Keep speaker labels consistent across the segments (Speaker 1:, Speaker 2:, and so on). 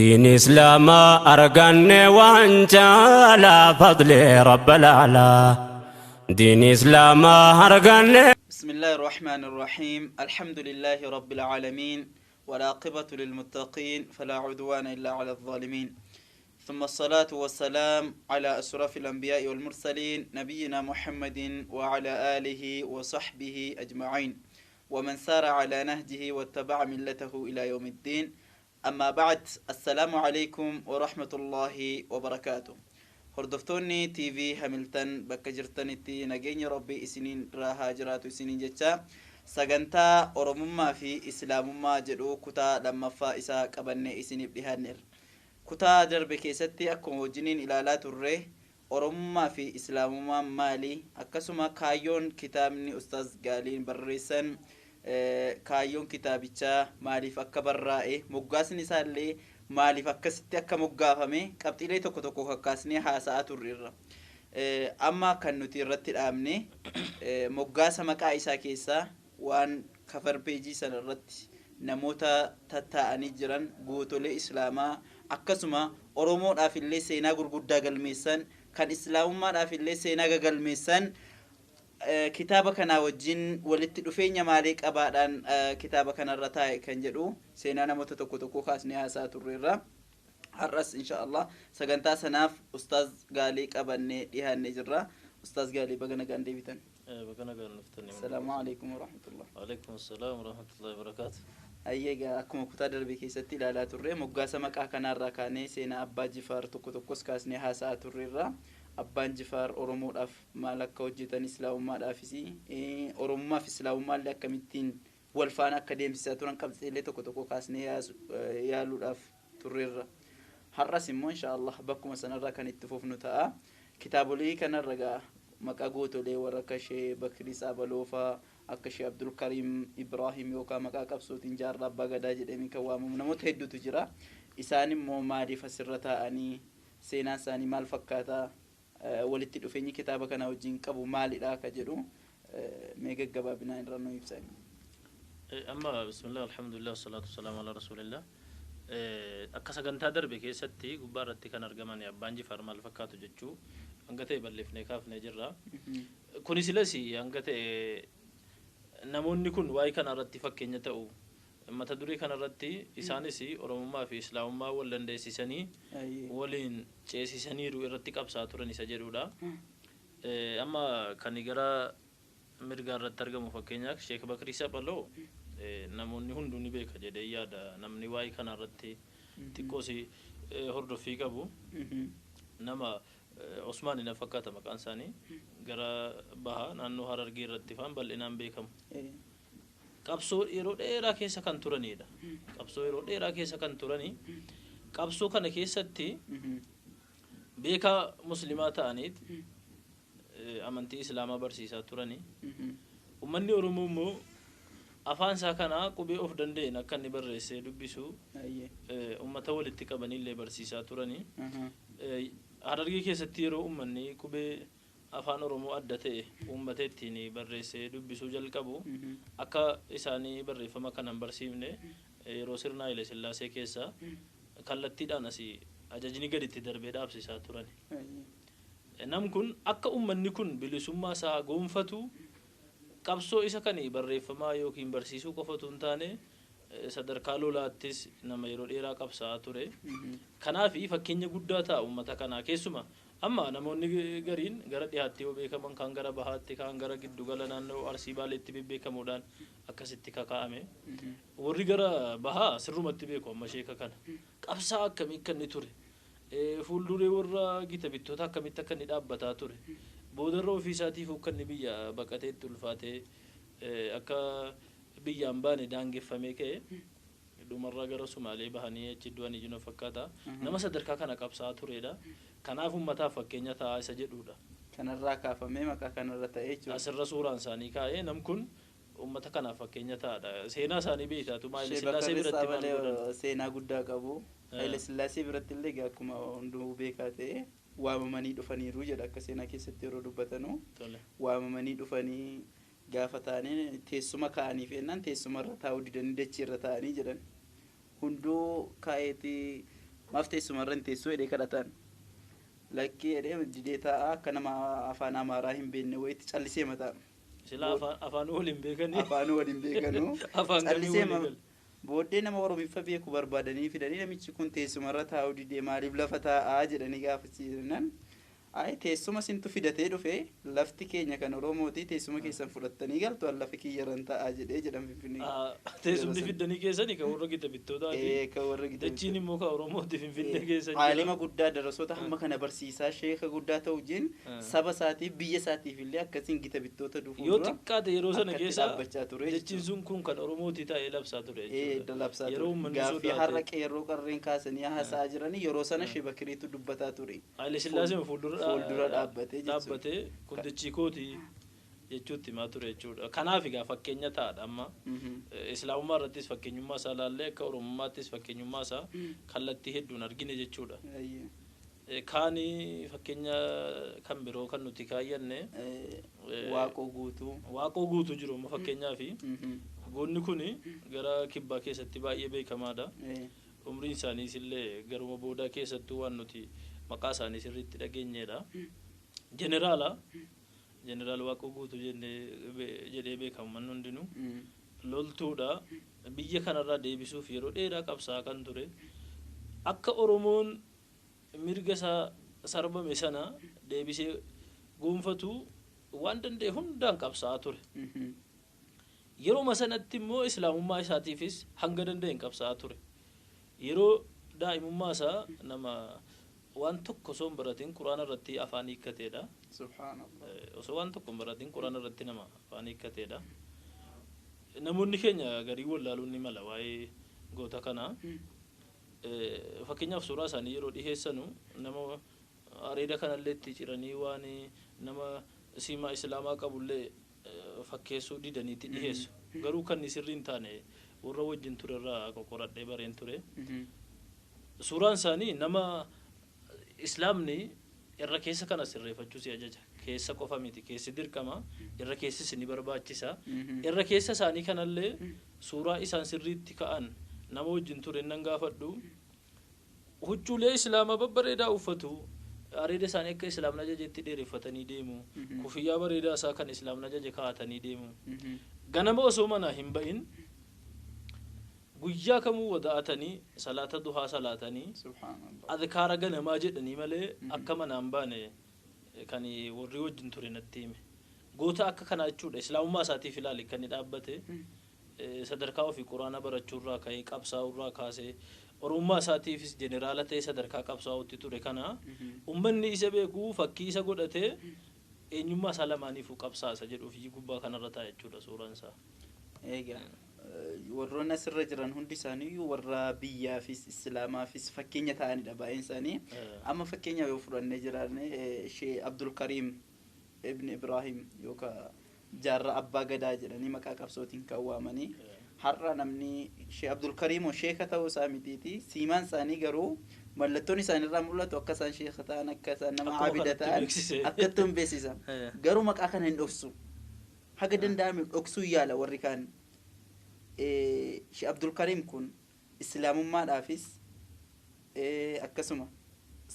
Speaker 1: Diin Islaamaa arganne waan caalaa fadli Rabbil aalaa. Diin Islaamaa arganne.
Speaker 2: بسم الله الرحمن الرحيم، الحمد لله رب العالمين، والعاقبة للمتقين، فلا عدوان إلا على الظالمين، ثم الصلاة والسلام على أشرف الأنبياء والمرسلين، نبينا محمد وعلى آله وصحبه أجمعين، ومن سار على نهجه واتبع ملته إلى يوم الدين. أما بعد، السلام عليكم ورحمة الله وبركاته. Hordoftoonni TV Hamilton bakka jirtanitti nageenya Rabbii isiniin irraa haa jiraatu isiniin jecha, sagantaa Oromummaa fi Islaamummaa jedhu kutaa lammaffaa isaa qabannee isiniif dhihaanneerra. Kutaa darbe keessatti akkuma wajjiniin ilaalaa turre, Oromummaa fi Islaamummaan maali, akkasuma kaayyoon kitaabni Ustaaz Gaaliin barreessan, kaayyoon kitaabichaa maaliif akka barraa'e, moggaasni isaallee maaliif akkasitti akka moggaafame qabxiilee tokko tokko kakkaasnee haasa'aa turreerra. Amma kan nuti irratti dhaabne moggaasa maqaa isaa keessaa waan cover page sana irratti namoota tattaa'anii jiran, gootolee Islaamaa, akkasuma Oromoodhaaf illee seenaa gurguddaa galmeessan, kan Islaamummaadhaaf illee seenaa gagalmeessan, kitaaba kanaa wajjin walitti dhufeenya maalii qabaadhaan kitaaba kanarra taa'e kan jedhu seenaa namoota tokko tokko kaasnee haasa'aa turreerra. Har'as insha Allah sagantaa sanaaf Ustaaz Gaalii qabannee dhiyaannee jirra. Ustaaz Gaalii, baga nagaan deebitan.
Speaker 3: Baga nagaan dhuftanii.
Speaker 2: Assalaamu alaikum warahmatullah.
Speaker 3: Waalaikum assalaam warahmatullahi wabarakaatu.
Speaker 2: Ayyeegaa, akkuma kutaa darbe keessatti ilaalaa turre, moggaasa maqaa kanaarraa kaanee seenaa Abbaa Jifaar tokko tokkos kaasnee haasa'aa turreerra. Abbaan Jifaar Oromoodhaaf maal akka hojjetan, Islaamummaadhaafis, Oromummaaf Islaamummaallee akkamittiin wal faana akka deemsisaa turan qabxiilee tokko tokko kaasnee yaaluudhaaf turreerra. Har'as immoo insha Allah bakkuma sanarraa kan itti fufnu ta'a. Kitaabolee kanarra gaa maqaa gootolee warra akka Shee Bakrii Saabaloofaa, akka Shee Abdulkariim Ibraahim yookaan maqaa qabsootiin Jaarraa Abbaa Gadaa jedhamee kan waamamu, namoota hedduutu jira. Isaan immoo maaliif asirra taa'anii, seenaan isaanii maal fakkaataa, walitti dhufeenyi kitaaba kana wajjin qabu maalidha akka jedhu mee gaggabaabinaan irra nu ibsan.
Speaker 3: Amma bismillah, alhamdulillah, wasalaatu wasalaamu ala rasulillah. Akka sagantaa darbe keessatti gubbaa irratti kan argaman Abbaan Jifaar maal fakkaatu jechuu hanga ta'e balleeffnee kaafnee jirra. Kunis ilas hanga ta'e namoonni kun waa'ee kana irratti fakkeenya ta'u. Mata duree kana irratti isaanis Oromummaa fi Islaamummaa wal dandeessisanii waliin ceesisaniiru, irratti qabsaa turan isa jedhudha. Amma kan gara mirgaa irratti argamu, fakkeenyaaf, Sheek Bakrii Saphaloo namoonni hunduu ni beeka jedhee yaada, namni waa'ee kana irratti xiqqoos hordoffii qabu. Nama Osmaan na fakkaata maqaan isaanii, gara bahaa naannoo Harargee irratti faan bal'inaan beekamu. Qabsoo yeroo dheeraa keessa kan turanidha. Qabsoo yeroo dheeraa keessa kan turanii, qabsoo kana keessatti beekaa Muslimaa ta'aniit amantii Islaamaa barsiisaa turanii. Uummanni Oromoo immoo afaan isaa kanaa qubee of danda'een akka inni barreessee dubbisu uummata walitti qabanii barsiisaa turanii. Harargee keessatti yeroo uummanni qubee afaan Oromoo adda ta'e uummata ittiin barreessee dubbisuu jalqabu, akka isaanii barreeffama kana hin barsiifne yeroo sirna Haile Sillaasee keessa kallattiidhaan asii ajajni gaditti darbee dhaabsisaa turan. Nam kun akka uummanni kun bilisummaa isaa gonfatu qabsoo isa kan barreeffamaa yookiin barsiisuu qofatu hin taane, sadarkaa lolaattis nama yeroo dheeraa qabsaa'aa ture. Kanaaf fakkeenya guddaa ta'a uummata kanaa. Keessuma amma namoonni gariin gara dhiyaatti yoo beekaman, kaan gara bahaatti, kaan gara giddugala naannoo Arsii Baaleetti bebbeekamuudhaan akkasitti kakaa'ame. Warri gara bahaa sirrumatti beeku amma sheeka kana. Qabsaa akkamii akka inni ture. Fuulduree warra gita bittoota akkamitti akka inni dhaabbataa ture. Boodarra ofii isaatiif akka inni biyya baqateetti ulfaatee akka biyyaan baane daangeffamee ka'e, dhumarraa gara Sumaalee bahanii achi du'anii jiru fakkaata. Nama sadarkaa kana qabsaa'aa turedha. Kanaaf uummataaf fakkeenya ta'aa isa jedhudha.
Speaker 2: Kanarraa kaafamee maqaa kanarra ta'ee jechuudha.
Speaker 3: Asirra suuraan isaanii kaa'ee, nam kun uummata kanaaf fakkeenya ta'aadha. Seenaa isaanii beektaatu Haile Sillaasee biratti maal godhan?
Speaker 2: Seenaa guddaa qabu. Haile Sillaasee biratti illee akkuma hunduu beekaa ta'e waamamanii dhufaniiru jedha akka seenaa keessatti yeroo dubbatanu. Waamamanii dhufanii gaafa ta'anii teessuma kaa'anii fe'annaan teessuma irra taa'uu didanii dachii irra taa'anii jedhan. Hunduu kaa'eetii Maaf teessumarra hin teessuu jedhee kadhatan. Lakkii jedhee didee taa'aa akka nama afaan Amaaraa hin beekne wayiitti callisee mataa.
Speaker 3: Silaa afaan waliin beekanii.
Speaker 2: Afaan waliin beekanuu.
Speaker 3: Afaan kamii
Speaker 2: Callisee
Speaker 3: walii galu.
Speaker 2: Booddee nama Oromiffa beeku barbaadanii fidanii namichi kun teessumarra taa'uu didee maaliif lafa taa'aa jedhanii gaafachiisan. Ayi teessuma sintu fidatee dhufe lafti keenya kan Oromooti teessuma keessan fudhattanii galtu an lafa kiyyarran taa'aa jedhee jedhan Finfinnee.
Speaker 3: Teessumni fiddanii keessanii kan warra gita bittootaati.
Speaker 2: Kan warra gita
Speaker 3: Dachiin immoo kan Oromooti Finfinnee keessa jira.
Speaker 2: Aalima guddaa darasoota hamma kana barsiisaa sheeka guddaa ta'u jeen saba isaatiif biyya isaatiif illee akkasiin gita bittoota dhufuu
Speaker 3: Yoo
Speaker 2: dura
Speaker 3: xiqqaate yeroo sana
Speaker 2: akkatti
Speaker 3: keessa
Speaker 2: dhaabbachaa ture
Speaker 3: dachiin sun kun kan Oromooti ta'ee labsaa ture jechuudha.
Speaker 2: Labsaa
Speaker 3: Yeroo
Speaker 2: ture.
Speaker 3: uummanni
Speaker 2: Gaaffii har'a
Speaker 3: sodaate.
Speaker 2: Qeerroo qarreen kaasanii haasa'aa jiranii yeroo sana Shebakiriitu dubbataa ture.
Speaker 3: Haile Sillaaseen fuuldura
Speaker 2: Fuuldura dhaabbatee jechuudha.
Speaker 3: Dhaabbatee kun dachii kooti jechuutti himaa ture jechuudha. Kanaaf egaa fakkeenya ta'adha amma. Islaamummaa irrattis fakkeenyummaa isaa ilaallee akka Oromummaattis fakkeenyummaa isaa kallattii hedduun argine jechuudha. Kaanii fakkeenya kan biroo kan nuti kaayyanne
Speaker 2: Waaqoo Guutuu.
Speaker 3: Waaqoo Guutuu jiru amma fakkeenyaaf goonni kun gara kibbaa keessatti baay'ee beekamaadha. Umriin isaaniis illee garuma boodaa keessattuu waan nuti maqaa isaanii sirriitti dhageenyedha. Jeneraala Jeneraal Waaqoo Guutuu jedhee beekamu manni hundinuu loltuudha. Biyya kanarraa deebisuuf yeroo dheeraa qabsaa'aa kan ture. Akka Oromoon mirga isaa sarbame sana deebisee gonfatu waan danda'e hundaan qabsaa'aa ture. Yeroo sanatti immoo islaamummaa isaatiifis hanga danda'een qabsaa'aa ture. Yeroo daa'imummaa isaa nama waan tokko osoo hin baratin quraana irratti afaan hiikkateedha.
Speaker 2: Subhaanallah.
Speaker 3: Osoo waan tokko hin baratin quraana irratti nama afaan hiikkateedha. Namoonni keenya garii wallaaluun ni mala waa'ee goota kanaa. Fakkeenyaaf suuraa isaanii yeroo dhiheessanu nama areeda kanallee itti ciranii waan nama siimaa islaamaa qabullee fakkeessuu didaniitti dhiheessu. Garuu kan sirrii hin taane warra wajjin turerraa qoqqoradhee bareen ture. Suuraan isaanii nama islaamni irra keessa kana sirreeffachuu si ajaja. Keessa qofa miti, keessi dirqama, irra keessis ni barbaachisa. Irra keessa isaanii kanallee suuraa isaan sirriitti ka'an nama wajjin ture nan gaafadhu. Huccuulee islaamaa babbareedaa uffatu. Areeda isaanii akka islaamni ajajetti dheereffatanii deemu. Kufiyyaa bareedaa isaa kan islaamni ajaje kaa'atanii deemu. Ganama osoo manaa hin ba'in guyyaa kamuu wada'atanii salaata duhaa salaatanii
Speaker 2: Subhaanallah.
Speaker 3: adkaara ganamaa jedhanii malee akka manaan baane kan warri wajjin ture natti hime. Goota akka kanaa jechuudha. Islaamummaa isaatiif ilaali kan inni dhaabbate. Sadarkaa ofii quraana barachuurraa ka'ee qabsaa'urraa kaasee Oromummaa isaatiifis jeneraala ta'ee sadarkaa qabsaa'utti ture kana uummanni isa beeku fakkii isa godhatee eenyummaa isaa lamaaniifuu qabsaasa jedhuuf gubbaa kanarra taa'e jechuudha suuraan isaa.
Speaker 2: Egaa warroonni asirra jiran hundi isaaniiyyuu warra biyyaafis islaamaafis fakkeenya ta'anidha baay'een isaanii. Amma fakkeenya yoo fudhannee jiraanne Shee Abdul Kariim Ibn Ibrahim yookaan Jaarraa Abbaa Gadaa jedhanii maqaa qabsootiin kan waamanii. Har'a namni Shee Abdul Kariimoo sheeka ta'uu isaa mitiiti. Siimaan isaanii garuu mallattoon isaaniirraa mul'atu akka isaan sheeka ta'an akka isaan nama
Speaker 3: Akkuma
Speaker 2: abida
Speaker 3: kanatti
Speaker 2: ta'an
Speaker 3: beeksise.
Speaker 2: akkatti hin beeksisa. Garuu maqaa kana hin dhoksu. Haga danda'ame dhoksuu yaala warri kaan. Shee Abdul Kariim kun islaamummaadhaafis akkasuma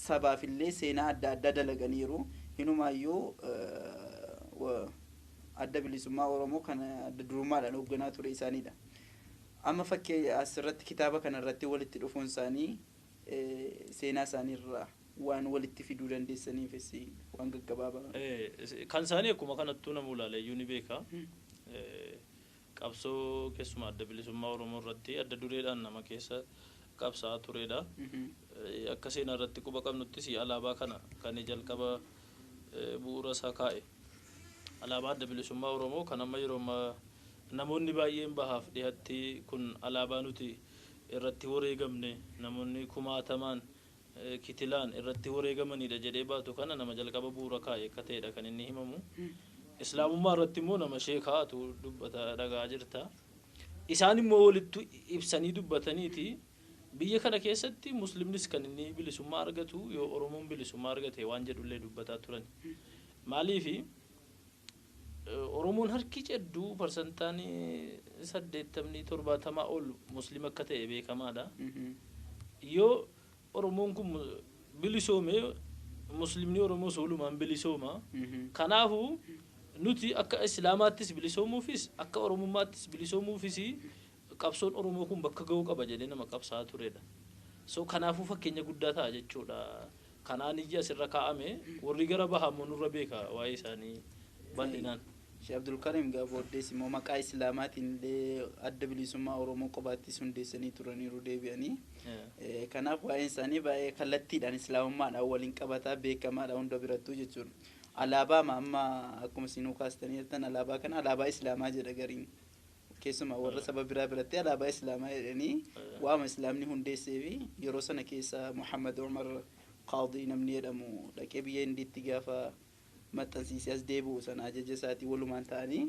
Speaker 2: sabaafillee seenaa adda addaa dalaganiiru. Hinumaayyuu adda bilisummaa Oromoo kan adda durummaadhaan hoogganaa ture isaaniidha. Amma fakkii asirratti kitaaba kanarratti walitti dhufuun isaanii seenaa isaaniirraa waan walitti fiduu dandeessaniifis waan gaggabaabaa.
Speaker 3: Kan isaanii akkuma kanattuu nama ilaale iyyuu ni beeka. Qabsoo keessumaa adda bilisummaa Oromoo irratti adda dureedhaan nama keessa qabsaa'aa turedha. Akka seenaa irratti quba qabnuttis alaabaa kana kan jalqaba bu'uura isaa kaa'e. Alaabaa adda bilisummaa Oromoo kan amma yeroo ammaa namoonni baay'een bahaaf dhihatti kun alaabaa nuti irratti wareegamne namoonni kumaatamaan kitilaan irratti wareegamanidha jedhee baatu kana nama jalqaba bu'uura kaa'e akka ta'edha kan inni himamu. Islaamummaa irratti immoo nama sheekaatu dubbata dhagaa jirta. Isaan immoo walitti ibsanii dubbataniiti biyya kana keessatti muslimnis kan inni bilisummaa argatu yoo Oromoon bilisummaa argate waan jedhullee dubbataa turan. Maaliifi Oromoon harki cedduu parsantaan 80 70 ol muslima akka ta'e beekamaadha. Yoo Oromoon kun bilisoome, muslimni Oromoo soolumaan bilisooma. Kanaafuu nuti akka islaamaattis bilisoomuufis akka oromummaattis bilisoomuufis qabsoon Oromoo kun bakka ga'uu qaba jedhee nama qabsaa turedha. So kanaafuu fakkeenya guddaa ta'a jechuudha. Kanaan ijji asirra kaa'ame warri gara bahaa immoo nurra beeka waa'ee isaanii bal'inaan.
Speaker 2: Sheekh Abdulkarim gaa booddees immoo maqaa islaamaatiin illee adda bilisummaa Oromoo qobaattis hundeessanii turaniiru deebi'anii. Kanaaf waa'een isaanii baay'ee kallattiidhaan islaamummaadhaan waliin qabataa beekamaadha hunda birattuu jechuudha. Alaabaa amma akkuma isinuu kaastanii jirtan alaabaa kana alaabaa islaamaa jedha gariin. Keessumaa warra saba biraa biratti alaabaa islaamaa jedhanii waama islaamni hundeessee fi yeroo sana keessa Muhammad Umar Qaadii namni jedhamu dhaqee biyya Hindiitti gaafa maxxansiisee as deebi'u sana ajaja isaatii walumaan ta'anii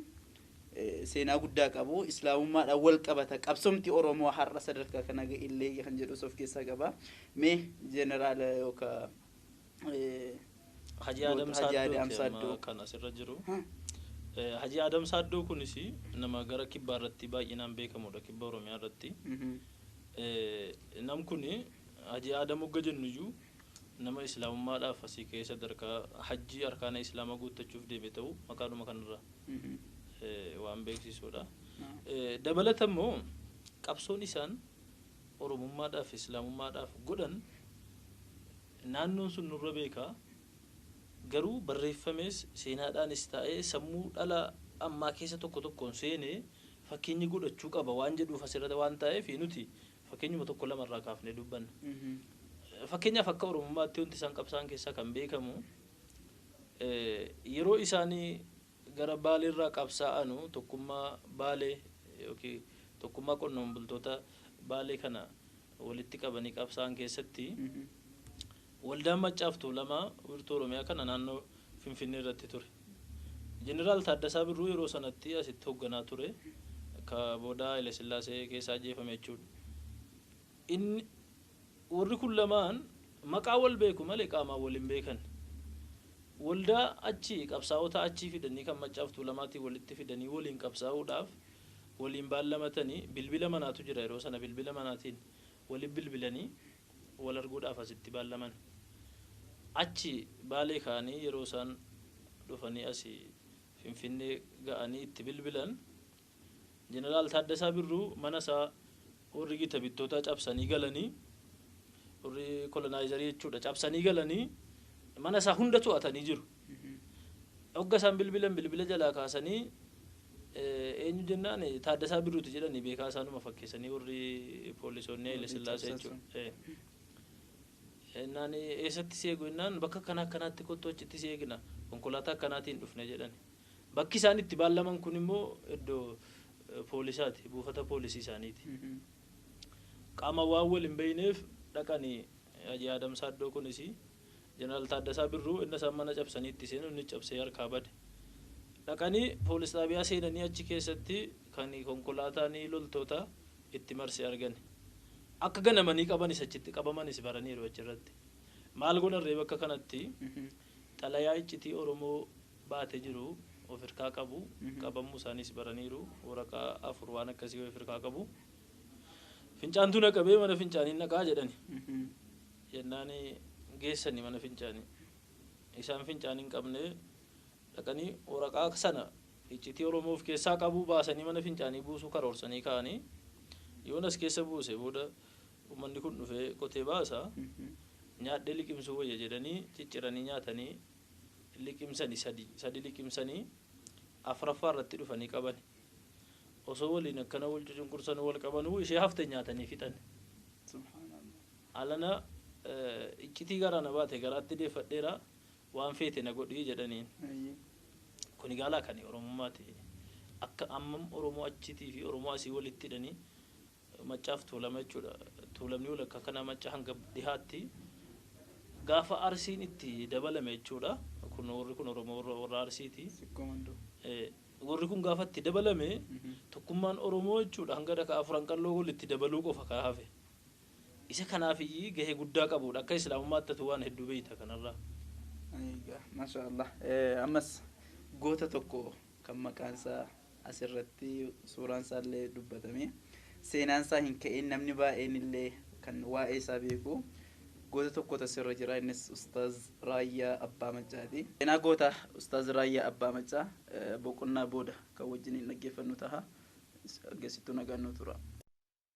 Speaker 2: seenaa guddaa qabu, islaamummaadhaan wal qabata, qabsomti Oromoo har'a sadarkaa kana illee kan jedhus of keessaa qaba. Mee jeneraala yookaan
Speaker 3: Hajii Adam Saaddoo kan asirra jiru. Hajii Adam Saaddoo kunis nama gara kibbaa irratti baay'inaan beekamudha, kibba Oromiyaa irratti. Nam kun Hajii Adam hogga jennu iyyuu nama islaamummaadhaaf asii ka'ee sadarkaa hajjii arkaana islaamaa guuttachuuf deeme ta'uu maqaadhuma kanarraa waan beeksisuudha. Dabalata immoo qabsoon isaan oromummaadhaaf islaamummaadhaaf godhan naannoon sun nurra beekaa, garuu barreeffamees seenaadhaanis taa'ee sammuu dhala ammaa keessa tokko tokkoon seenee fakkeenyi godhachuu qaba waan jedhuuf asirra waan taa'eef nuti fakkeenyuma tokko lamarraa kaafnee dubbanna. Fakkeenyaaf akka oromummaatti wanti isaan qabsaan keessaa kan beekamu yeroo isaanii gara Baaleerraa qabsaa'anu tokkummaa Baalee yookiin tokkummaa qonnaan bultoota Baalee kana walitti qabanii qabsaa'an keessatti waldaan Maccaaf Tuulamaa wiirtuu Oromiyaa kana naannoo Finfinnee irratti ture. Jeneraal Taaddasaa Birruu yeroo sanatti asitti hoogganaa ture. Ka booda Haile Sillaasee keessaa ajjeefame jechuudha. Inni warri kun lamaan maqaa wal beeku malee qaamaan wal hin beekan. Waldaa achi qabsaa'ota achii fidanii kan Maccaaf Tuulamaatiin walitti fidanii waliin qabsaa'uudhaaf waliin baallamatanii bilbila manaatu jira yeroo sana, bilbila manaatiin waliin bilbilanii wal arguudhaaf asitti baallaman. Achi Baalee ka'anii yeroo isaan dhufanii asii Finfinnee ga'anii itti bilbilan Jeneraal Taaddasaa Birruu mana isaa warri gita bittootaa cabsanii galanii, warri kolonaayizarii jechuudha, cabsanii galanii mana isaa hunda to'atanii jiru. Hogga isaan bilbilan bilbila jalaa kaasanii eenyu jennaan Taaddasaa Birruuti jedhanii beekaa isaanuma fakkeessanii warri poolisoonni Haile Sillaasee jechuudha. Innaan eessatti si eegu jennaan bakka akkana akkanaatti kottu achitti si eegna konkolaataa akkanaatiin dhufne jedhani. Bakki isaan itti baallaman kun immoo iddoo poolisaati, buufata poolisii isaaniiti. Qaama waan wal hin beekneef dhaqanii Hajii Adam Saaddoo kunis Jeneraal Taaddasaa Birruu inni isaan mana cabsanii itti seenu inni cabsee harkaa bade. Dhaqanii poolis xaabiyaa seenanii achi keessatti kan konkolaataan loltoota itti marsee argani. Akka ganamanii qabanis achitti qabamanis baraniiru achirratti. Maal godhan bakka kanatti xalayaa iccitii Oromoo baatee jiru of hirkaa qabu, qabamuu isaaniis baraniiru, waraqaa 4 waan akkasii of hirkaa qabu. Fincaantu na qabee mana fincaanii naqaa jedhani. Jennaan geessani mana fincaanii. Isaan fincaanii hin qabne dhaqanii waraqaa sana iccitii Oromoo of keessaa qabu baasanii mana fincaanii buusuu karoorsanii ka'anii yoon as keessa buuse booda uummanni kun dhufee qotee baasa nyaadhee liqimsuu wayya jedhanii cicciranii nyaatanii liqimsanii sadi liqimsanii afuraffaa irratti dhufanii qaban. Osoo waliin akkana wal cucunqursan wal qabanuu ishee hafte nyaatanii fixan. Alana iccitii garaa na baate garaatti deeffadheera waan feete na godhii jedhaniin. Kuni gaalaa kan Oromummaati. Akka ammam Oromoo achiitii fi Oromoo asii walitti hidhanii Maccaaf Tuulama jechuudha. Tuulamni walakkaa kana Macca hanga dhihaatti gaafa Arsiin itti dabalame jechuudha. Kun warri kun Oromoo warra Arsiiti. Warri kun gaafa itti dabalame tokkummaan Oromoo jechuudha hanga dhakaa afuran qalloo walitti dabaluu qofa kaa hafe. Isa kanaafiyyii gahee guddaa qabudha. Akka islaamummaatti atu waan hedduu beeyta kanarraa.
Speaker 2: Masha Allah. Ammas goota tokko kan maqaan isaa asirratti suuraan isaa illee dubbatame seenaan isaa hin ka'in namni baay'een illee kan waa'ee isaa beeku Goota tokkotu asirra jira, innis Ustaaz Raayyaa Abbaa Maccaati. Seenaa goota Ustaaz Raayyaa Abbaa Maccaa boqonnaa booda kan wajjiniin dhaggeeffannu taha. Geessittuu nagaan nu tura.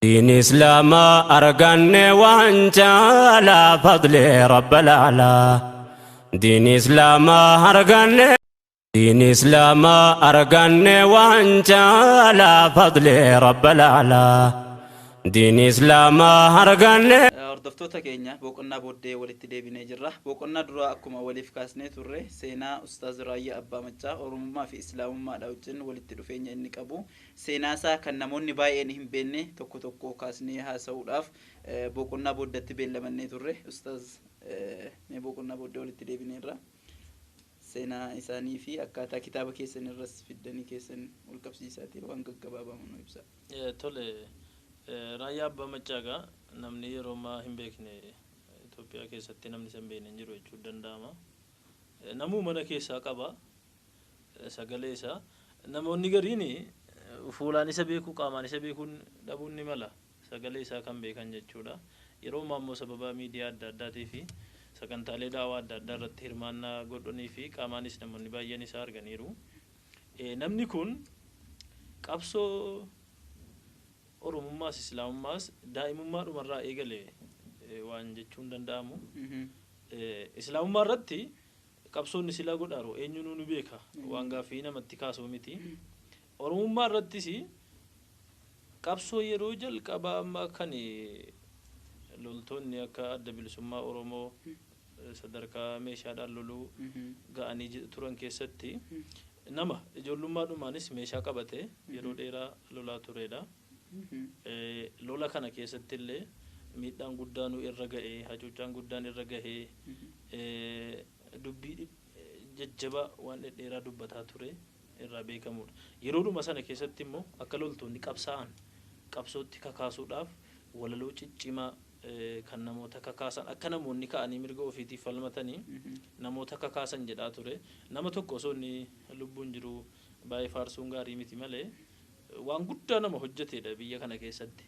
Speaker 1: دين إسلام أرقني وانت على فضل رب العلا دين إسلام أرقني دين إسلام أرقني وانت على فضل رب العلا دين إسلام أرقني.
Speaker 2: Hordoftoota keenya, boqonnaa booddee walitti deebinee jirra. Boqonnaa duraa akkuma waliif kaasnee turre, seenaa Ustaaz Raayyaa Abbaa Maccaa, Oromummaa fi Islaamummaadha wajjin walitti dhufeenya inni qabu, seenaa isaa kan namoonni baay'een hin beekne tokko tokko kaasnee haasa'uudhaaf boqonnaa booddatti beellamannee turre. Ustaaz, mee boqonnaa booddee walitti deebineerra. Seenaa isaanii fi akkaataa kitaaba keessan irras fiddanii keessan wal qabsiisaatii waan gaggabaabamu nu ibsa.
Speaker 3: Tole, Raayyaa Abbaa Maccaagaa namni yeroo ammaa hin beekne, Itoophiyaa keessatti namni isa hin beekne hin jiru jechuu danda'ama. Namuu mana keessaa qaba sagalee isaa. Namoonni gariin fuulaan isa beekuu, qaamaan isa beekuun dhabuun ni mala. Sagalee isaa kan beekan jechuudha. Yeroo ammaa immoo sababa miidiyaa adda addaatii fi sagantaalee daawaa adda addaa irratti hirmaannaa godhanii fi qaamaanis namoonni baay'een isaa arganiiru. Namni kun qabsoo Oromummaas Islaamummaas daa'imummaadhumarraa eegale waan jechuun danda'amu. Islaamummaa irratti qabsoonni silaa godhaaru eenyunuu ni beeka, waan gaaffii namatti kaasuu miti. Oromummaa irrattis qabsoo yeroo jalqabaa amma kan loltoonni akka Adda Bilisummaa Oromoo sadarkaa meeshaadhaan loluu ga'anii turan keessatti nama ijoollummaadhumaanis meeshaa qabate yeroo dheeraa lolaa turedha. Lola kana keessatti illee miidhaan guddaan irra ga'ee, hacuuccaan guddaan irra ga'ee, dubbii jajjabaa waan dhedheeraa dubbataa ture irraa beekamudha. Yeroodhuma sana keessatti immoo akka loltoonni qabsaa'an qabsootti kakaasuudhaaf walaloo ciccimaa kan namoota kakaasan, akka namoonni ka'anii mirga ofiitiif falmatanii namoota kakaasan jedhaa ture. Nama tokko osoo inni lubbuun jiru baay'ee faarsuun gaarii miti malee, waan guddaa nama hojjetedha biyya kana keessatti.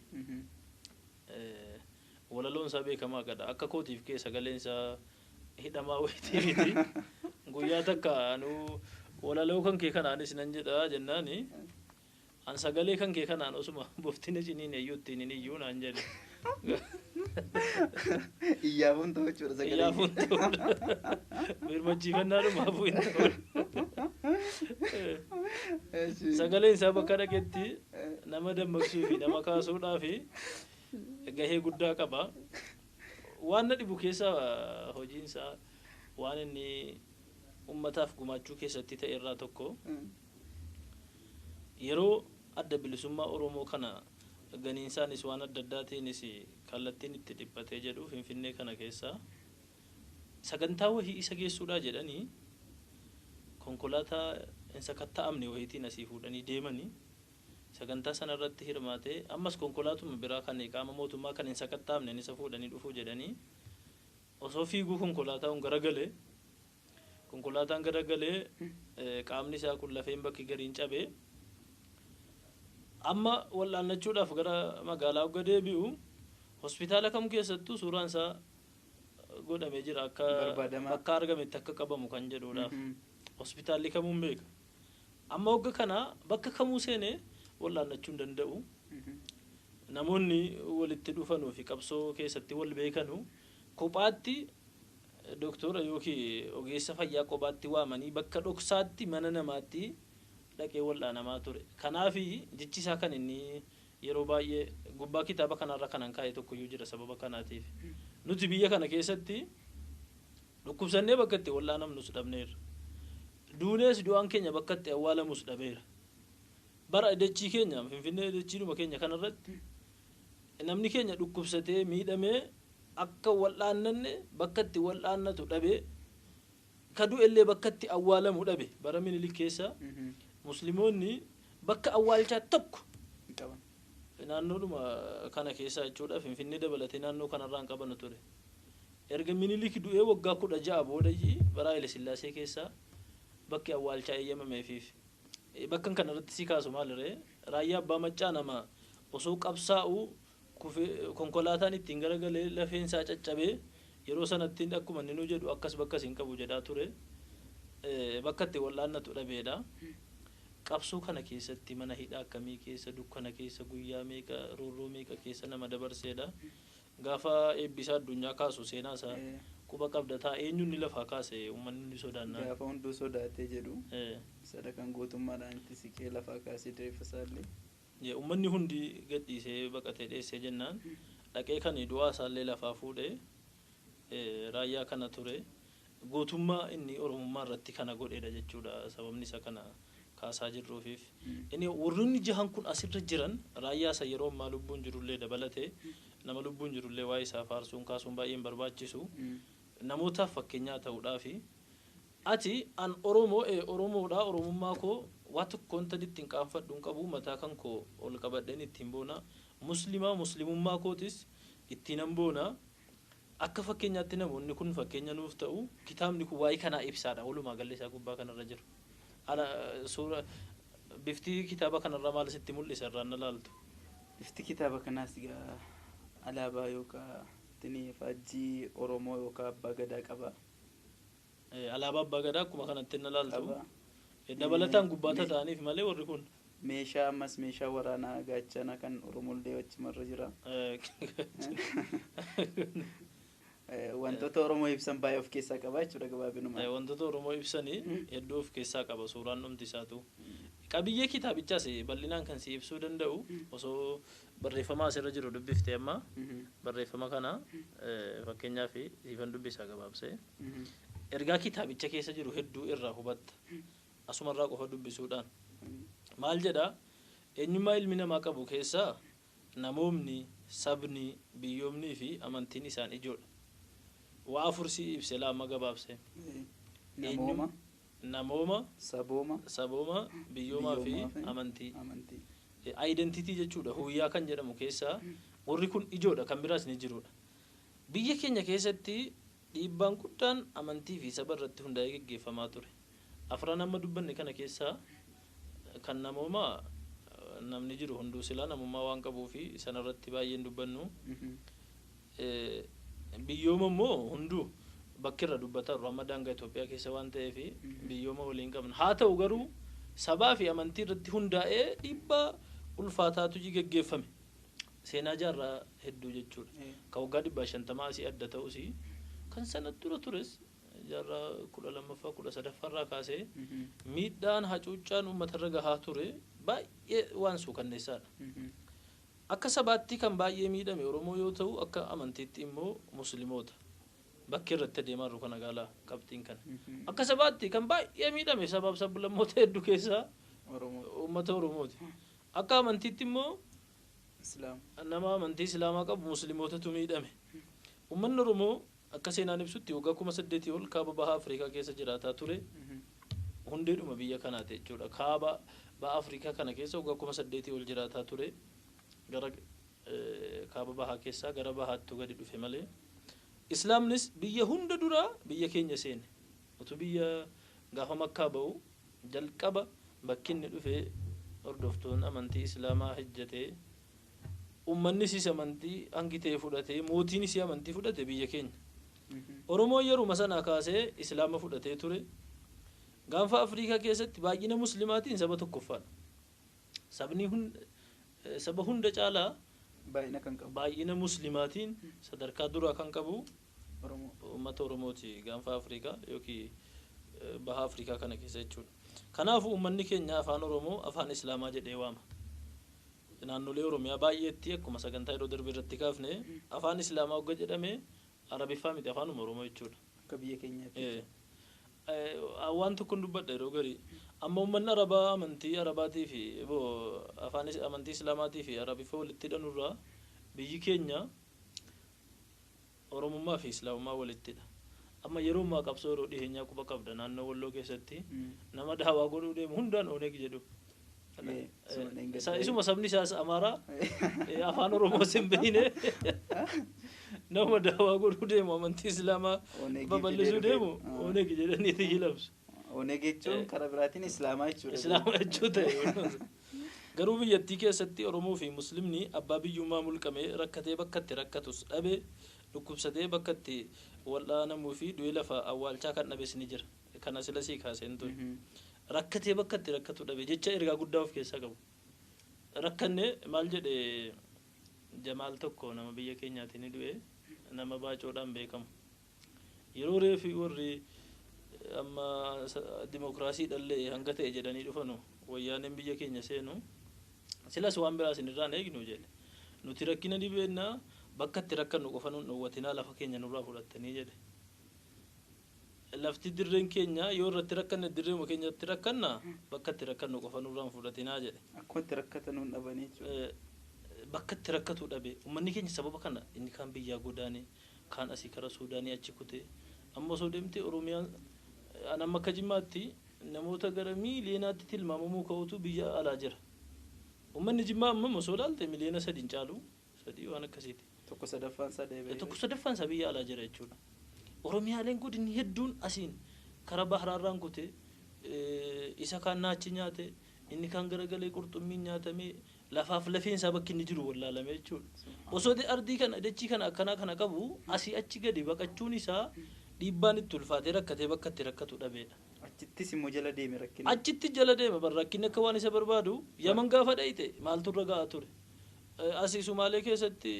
Speaker 3: Walaloon isaa beekamaa qaba. Akka kootiif kee sagaleen isaa hidhamaa wayitii miti. Guyyaa takka anuu walaloo kan kee kanaanis nan jedha jennaani, an sagalee kan kee kanaan osuma boftina ciniin eeyyuu ittiin hin iyyuu naan jedhe.
Speaker 2: Iyyaafuun ta'u jechuudha sagalee.
Speaker 3: Iyyaafuun ta'uudha. Birmachiifannaadhumaafuu hin ta'u. Sagaleen isaa bakka dhaqetti nama dammaqsuu fi nama kaasuudhaa fi gahee guddaa qaba. Waan na dhibu keessa hojiin isaa waan inni ummataaf gumaachuu keessatti ta'e irraa tokko, yeroo Adda Bilisummaa Oromoo kana ganiinsaanis waan adda addaatiinis kallattiin itti dhiphatee jedhu, Finfinnee kana keessa sagantaa wahii isa geessuudhaa jedhanii konkolaataa hin sakatta'amne wayiitiin asii fuudhanii deemanii, sagantaa sana irratti hirmaatee, ammas konkolaatuma biraa kan qaama mootummaa kan hin sakatta'amne isa fuudhanii dhufuu jedhanii, osoo fiiguu konkolaataan garagalee, konkolaataan garagalee, qaamni isaa kun lafeen bakki gariin cabee, amma wal'aannachuudhaaf gara magaalaa hogga deebi'u, hospitaala kam keessattuu suuraan isaa godhamee jira akka bakka argametti akka qabamu kan jedhuudhaaf. Hospitaalli kamuun beeka. Amma hogga kana bakka kamuu seenee wal'aannachuu hin danda'u. Namoonni walitti dhufanuu fi qabsoo keessatti wal beekanu kophaatti doktora yookiin ogeessa fayyaa kophaatti waamanii bakka dhoksaatti mana namaatti dhaqee wal'aanamaa ture. Kanaafi jechi isaa kan inni yeroo baay'ee gubbaa kitaaba kanarra kanan kaa'e tokkoyyuu jira sababa kanaatiif. Nuti biyya kana keessatti dhukkubsannee bakka itti wal'aanamnus dhabneerra. Duunees du'aan keenya bakka itti awwaalamus dhabeera. Bara dachii keenya Finfinnee, dachiidhuma keenya kanarratti namni keenya dhukkubsatee miidhamee akka wal'aannanne bakka itti wal'aannatu dhabee, ka du'ellee bakka itti awwaalamu dhabe. Bara Minilik keessa Musliimoonni bakka awwaalchaa tokko naannoodhuma kana keessa jechuudha, Finfinnee dabalatee naannoo kanarraa hin qabanu ture. Erga Minilik du'ee waggaa 16 boodayyi bara Haile Sillaasee keessa bakki awwaalchaa eeyyamameefiif. Bakka kanarratti si kaasu maaliree, Raayyaa Abbaa Maccaa nama osoo qabsaa'u konkolaataan ittiin garagalee lafeen isaa caccabee Yeroo sanatti akkuma inni nu jedhu akkas bakka hin qabu jedhaa ture. Bakka itti wal'aannatu dhabeedha. Qabsoo kana keessatti mana hidhaa akkamii keessa, dukkana keessa, guyyaa meeqa, roorroo meeqa keessa nama dabarseedha. Gaafa eebbisaa addunyaa kaasu seenaa isaa quba qabda ta'a. Eenyuun ni lafaa kaase uummanni ni sodaannaa.
Speaker 2: Gaafa hunduu sodaatee jedhu sadarkaan gootummaadhaan itti siqee lafaa kaasee reeffa isaallee.
Speaker 3: Uummanni hundi gadhiisee baqatee dheessee jennaan dhaqee kan du'aa isaallee lafaa fuudhee raayyaa kana ture. Gootummaa inni Oromummaa irratti kana godheedha jechuudha sababni isa kana kaasaa jirruufiif. Inni warroonni jahan kun asirra jiran raayyaa isa yeroo ammaa lubbuun jirullee dabalatee nama lubbuun jirullee waa'ee isaa faarsuun kaasuun baay'een barbaachisu. Namootaaf fakkeenyaa ta'uudhaafi ati an Oromoo Oromoodha, Oromummaa koo waa tokkoon tadi ittiin qaanfadhu hin qabu, mataa kan koo ol qabadheen ittiin boona, muslimaa muslimummaa kootis ittiin nan boona. Akka fakkeenyaatti namoonni kun fakkeenya nuuf ta'u. Kitaabni kun waa'ee kanaa ibsaadha. Walumaa galli isaa gubbaa kanarra jiru. Ala suura bifti kitaaba kanarra maal sitti mul'isa irraan na laaltu?
Speaker 2: Bifti kitaaba kanaas egaa alaabaa yookaan tini faajjii Oromoo yookaan Abbaa Gadaa qaba.
Speaker 3: Alaabaa Abbaa Gadaa akkuma kanatti na laaltu. Dabalataan gubbaa ta'aniif malee warri kun.
Speaker 2: Meeshaa ammas meeshaa waraanaa gaachana kan Oromollee achumarra jira. Wantoota Oromoo ibsan baay'ee of keessaa qaba jechuudha gabaabinuma.
Speaker 3: Wantoota Oromoo ibsanii hedduu of keessaa qaba suuraan dhumti isaatu. Qabiyyee kitaabichaas bal'inaan kan si ibsuu danda'u osoo barreeffama asirra jiru dubbifte amma barreeffama kana fakkeenyaaf siifan dubbisaa gabaabsee. Ergaa kitaabicha keessa jiru hedduu irraa hubatta. Asumarraa qofa dubbisuudhaan. Maal jedhaa? Eenyummaa ilmi namaa qabu keessaa namoomni, sabni, biyyoomnii fi amantiin isaan ijoodha. Waa afur si ibse laama gabaabsee.
Speaker 2: Namooma.
Speaker 3: Namooma.
Speaker 2: Sabooma.
Speaker 3: Sabooma, biyyoomaa fi amantii. Identity jechuudha. Huyyaa kan jedhamu keessaa warri kun ijoodha, kan biraas ni jirudha. Biyya keenya keessatti dhiibbaan guddaan amantii fi saba irratti hundaa'ee geggeeffamaa ture. Afran amma dubbanne kana keessaa kan namoomaa namni jiru hunduu silaa namummaa waan qabuu fi sanarratti baay'een dubbannu. Biyyooma immoo hunduu bakki irra dubbataa jiru amma daangaa Itoophiyaa keessa waan ta'eef biyyooma waliin qabna. Haa ta'u garuu sabaa fi amantii irratti hundaa'ee dhiibbaa ulfaataatu geggeeffame. Seenaa jaarraa hedduu jechuudha. Kan waggaa 150 asii adda ta'us kan sana dura tures jaarraa 12ffaa 13ffaarraa kaasee miidhaan hacuuccaan uummatarra gahaa ture baay'ee waan suukanneessaadha. Akka sabaatti kan baay'ee miidhame Oromoo yoo ta'u akka amantiitti immoo Musliimoota. Bakki irratti adeemaa jiru kana gaalaa qabxiin kana. Akka sabaatti kan baay'ee miidhame sabaaf sablammoota hedduu keessaa uummata Oromooti. Akka amantiitti immoo nama amantii Islaamaa qabu Musliimootatu miidhame. Uummanni Oromoo akka seenaan ibsutti waggaa 8000 ol kaaba baha Afrikaa keessa jiraataa ture. Hundeedhuma biyya kanaati jechuudha. Kaaba baha Afrikaa kana keessa waggaa 8000 ol jiraataa ture. Gara kaaba bahaa keessaa gara bahaattu gadi dhufe malee. Islaamnis biyya hunda duraa biyya keenya seene. Utuu biyya gaafa Makkaa ba'u jalqaba bakki inni dhufe hordoftoon amantii Islaamaa hojjetee uummanni siis amantii hangi ta'e fudhatee mootiinis amantii fudhate biyya keenya. Oromoon yeruma sanaa kaasee Islaama fudhatee ture. Gaanfa Afrikaa keessatti baay'ina Muslimaatiin saba tokkoffaadha. Sabni saba hunda caalaa baay'ina Muslimaatiin sadarkaa duraa kan qabu uummata Oromooti gaanfa Afrikaa yookiin baha Afrikaa kana keessa jechuudha. Kanaafuu uummanni keenya afaan Oromoo afaan Islaamaa jedhee waama. Naannolee Oromiyaa baay'eetti akkuma sagantaa yeroo darbe irratti kaafne afaan Islaamaa hogga jedhame Arabiffaa miti afaanuma Oromoo jechuudha.
Speaker 2: Akka biyya keenyaatti.
Speaker 3: Waan tokkoon dubbadha yeroo garii. Amma uummanni Arabaa amantii Arabaatii fi afaan amantii Islaamaatii fi Arabiffaa walitti hidhanurraa biyyi keenya Oromummaa fi Islaamummaa walittidha. Amma yeroo ammaa qabsoo yeroo dhiheenyaa quba qabda naannoo Walloo keessatti nama daawaa godhuu deemu hundaan Oneeg jedhu. Isuma sabni isaas Amaaraa afaan Oromoo hin beekne nama daawaa godhuu deemu amantii Islaamaa babal'isuu deemu Oneeg jedhanii labsu.
Speaker 2: Oneeg jechuun karaa biraatiin Islaamaa jechuudha.
Speaker 3: Islaamaa jechuu ta'e. Garuu biyyattii keessatti Oromoo fi Muslimni abbaa biyyummaa mulqamee rakkatee bakka itti rakkatus dhabee Dhukkubsatee bakka itti wal'aanamuu fi du'ee lafa awwaalchaa kan dhabes ni jira. Kana sila sii kaaseen ture. Rakkatee bakka itti rakkatu dhabe jecha ergaa guddaa of keessaa qabu. Rakkanne maal jedhe Jamaal tokko nama biyya keenyaatiin ni du'e, nama baacoodhaan beekamu. Yeroo reefi warri amma dimokiraasii dhallee hanga ta'e jedhanii dhufanu wayyaaneen biyya keenya seenu silas waan biraa isin irraan eegnu jedhe. Nuti rakkina ni beeknaa, bakka itti rakkannu qofa nuun dhoowwatinaa, lafa keenya nurraa fudhattanii jedhe. Lafti dirreen keenya yoo irratti rakkanne dirreema keenyatti rakkanna, bakka itti rakkannu qofa nurraan fudhatinaa jedhe.
Speaker 2: Akkuma itti rakkatan nuun dhabanii jechuudha.
Speaker 3: Bakka itti rakkatu dhabe uummanni keenya. Sababa kana inni kaan biyyaa godaane, kaan asii kara Suudaanii achi kute. Amma osoo deemte Oromiyaan an amma akka Jimmaatti namoota gara miiliyoonaatti tilmaamamuu ka'utu biyya alaa jira. Uummanni Jimmaa amma osoo ilaalte miliyoona 3 hin caalu, sadii waan akkasiiti.
Speaker 2: Tokko sadaffaan isaa deebi'ee.
Speaker 3: Tokko sadaffaan isaa biyya alaa jira jechuudha. Oromiyaaleen godinni hedduun asiin karaa baharaarraan kute, isa kaan naachi nyaate, inni kaan garagalee qurxummiin nyaatamee lafaaf lafeen isaa bakki inni jiru wallaalame jechuudha. Osoo ardii kana dachii kana akkanaa kana qabu asii achi gadi baqachuun isaa dhiibbaan itti ulfaatee rakkatee bakka itti rakkatu dhabeedha.
Speaker 2: Achittis immoo jala deeme rakkinni.
Speaker 3: Achitti jala deema bar rakkinni akka waan isa barbaadu. Yaman gaafa dhayite maaltu irra ga'a ture? Asii Sumaalee keessatti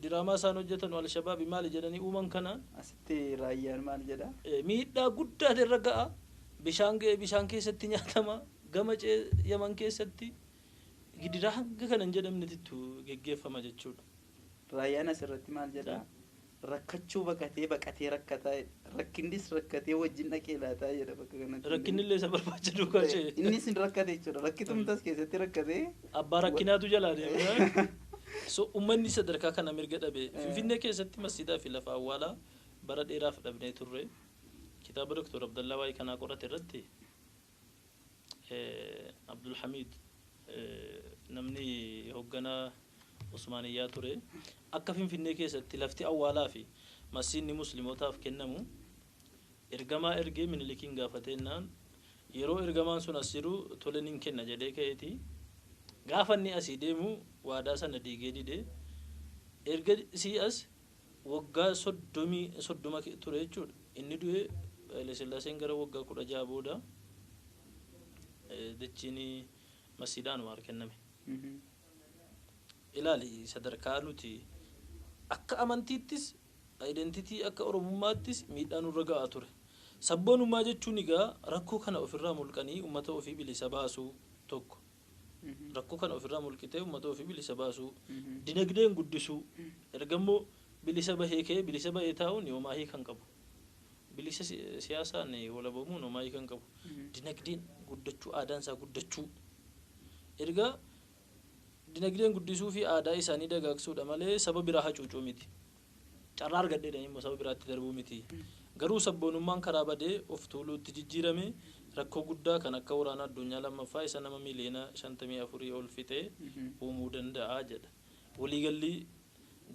Speaker 3: diraamaa isaan hojjetan Alshabaabi maali jedhanii uuman kanaan
Speaker 2: Asitti raayyaan maal jedha?
Speaker 3: Miidhaa guddaa irra ga'a. Bishaan ga'ee bishaan keessatti nyaatama. Gama Yaman keessatti gidiraa hanga kana hin jedhamnetittu geggeeffama jechuudha.
Speaker 2: Raayyaan asirratti maal jedha? Rakkachuu baqatee baqatee rakkataa, rakkinnis rakkatee wajjin dhaqee laataa jedha bakka kanatti.
Speaker 3: Rakkinni illee isa barbaacha duukaa ishee.
Speaker 2: Innis hin rakkate jechuudha. Rakkitumtas keessatti rakkatee.
Speaker 3: Abbaa rakkinaatu jalaa deema. So uummanni sadarkaa kana mirga dhabe. Finfinnee keessatti masjiidaa fi lafa awwaalaa bara dheeraaf dhabnee turre. Kitaaba Dr. Abdallaa waa'ee kanaa qorate irratti Abdulhamid namni hoogganaa Usmaaniyyaa ture akka Finfinnee keessatti lafti awwaalaa fi masjiidni muslimootaaf kennamu ergamaa ergee Minilikiin gaafateennaan, yeroo ergamaan sun as jiru tole nin kenna jedhee ka'eeti, gaafa inni asii deemu waadaa sana diigee dide. Erga sii as waggaa 30 ture jechuudha. Inni du'e Haile gara waggaa 16 booda dachiin masjiidaan waar kenname. Ilaali, sadarkaa nuti akka amantiittis identity akka Oromummaattis miidhaa nurra ga'aa ture. Sabboonummaa jechuun egaa rakkoo kana ofirraa mulqanii uummata ofii bilisa baasuu tokko. Rakkoo kana ofirraa mulqitee uummata ofii bilisa baasuu, dinagdeen guddisuu, ergammoo bilisa bahee ka'ee bilisa bahee taa'uun homaa kan qabu. Bilisa siyaasaan walaboomuun homaa kan qabu. Dinagdeen guddachuu, aadaan isaa guddachuu. Erga dinagdeen guddisuu fi aadaa isaanii dagaagsuudha malee saba biraa hacuucuu miti. Carraa argadheedhaan immoo saba biraatti darbuu miti. Garuu sabboonummaan karaa badee of tuuluutti jijjiirame rakkoo guddaa kan akka waraana addunyaa lammaffaa isa nama miliyoona 54 ol fixee uumuu danda'a jedha. Waliigalli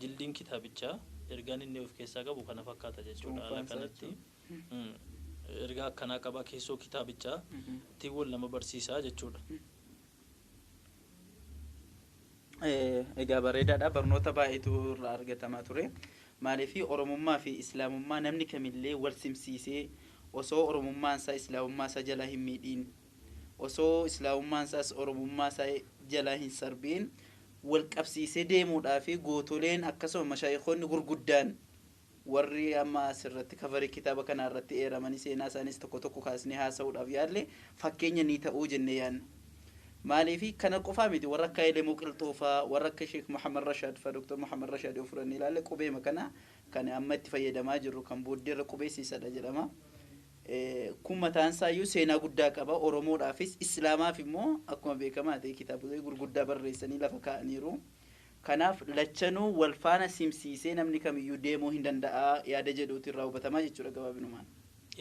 Speaker 3: jildiin kitaabichaa ergaan inni of keessaa qabu kana fakkaata jechuudha. Haala kanatti ergaa akkanaa qaba keessoo kitaabichaa ittiin wal nama barsiisaa jechuudha.
Speaker 2: Egaa bareedaadha, barnoota baay'eetu irraa argatamaa ture. Maaliif Oromummaa fi Islaamummaa namni kamillee wal simsiisee osoo Oromummaan isaa Islaamummaa isaa jalaa hin miidhiin, osoo Islaamummaan isaas Oromummaa isaa jalaa hin sarbiin wal qabsiisee deemuudhaa fi gootoleen akkasuma mashaayikoonni gurguddaan warri amma asirratti coverii kitaaba kanaa irratti eeramanii seenaa isaanis tokko tokko kaasnee haasa'uudhaaf yaalle fakkeenya ni ta'uu jennee yaadna. Maaliif kana qofaa miti, warra akka Elemoo Qilxuufaa, warra akka Sheek Muhammad Rashaad faa, Dr. Muhammad Rashaad yoo fudhannee ilaalle qubeema kana kan amma itti fayyadamaa jirru kan booddeerra qubeessiisadha jedhama. Kun mataan isaayyuu seenaa guddaa qaba Oromoodhaafis Islaamaaf immoo akkuma beekamaa ta'e kitaabolee gurguddaa barreessanii lafa kaa'aniiru. Kanaaf lachanuu wal faana simsiisee namni kamiyyuu deemuu hin danda'a yaada jedhuutu irraa hubatamaa jechuudha gabaabinumaan.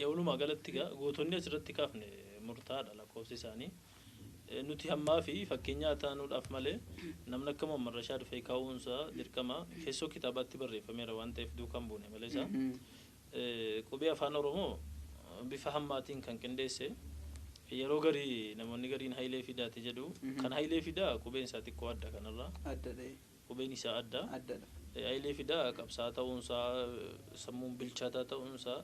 Speaker 3: Walumaa galatti gootonni asirratti kaafne murtaa'aadha lakkoofsi isaanii. Nuti hammaa fi fakkeenyaa taanuudhaaf malee namni akka Muhammad Rashaad fa'i kaa'uunsaa dirqama keessoo kitaabaatti barreeffameera waan ta'eef duukaan buune malee isaa. Qubee afaan Oromoo bifa hammaatiin kan qindeesse yeroo garii namoonni gariin Hayilee Fidaati jedhu. Kan Hayilee Fidaa qubeen isaa xiqqoo adda kanarraa.
Speaker 2: Adda ta'e.
Speaker 3: Qubeen isaa adda.
Speaker 2: Addadha.
Speaker 3: Hayilee Fidaa qabsaa ta'uunsaa, sammuun bilchaataa ta'uunsaa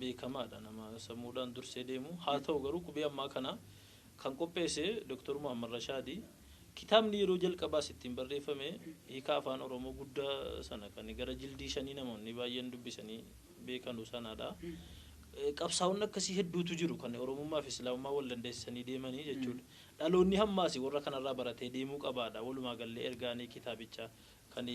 Speaker 3: beekamaadha, nama sammuudhaan dursee deemu. Haa ta'u garuu qubee ammaa kana kan qopheesse Dr. Muhammad Rashaadi. Kitaabni yeroo jalqabaas ittiin barreeffame hiika afaan Oromoo guddaa sana kan gara jildii 5 namoonni baay'een dubbisanii beekanu sanadha. Qabsaa'onni akkasii hedduutu jiru kan Oromummaa fi Islaamummaa wal dandeessisanii deemanii jechuudha. Dhaloonni hammaas warra kanarraa baratee deemuu qabaadha. Walumaa gallee ergaanii kitaabicha kan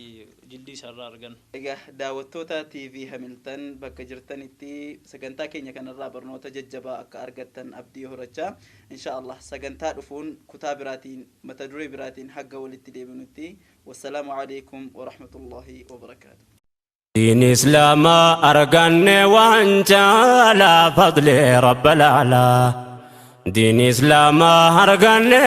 Speaker 3: jildii isaarraa argan.
Speaker 2: Egaa daawwattoota TV Hamilton bakka jirtanitti sagantaa keenya kanarraa barnoota jajjabaa akka argattan abdii horachaa, insha Allah sagantaa dhufuun kutaa biraatiin, mata duree biraatiin hagga walitti deebinutti, wassalaamu alaikum warahmatullahi wabarakaatu.
Speaker 1: دين إسلام أرقني وانت على فضل رب العلا، دين إسلام أرقني.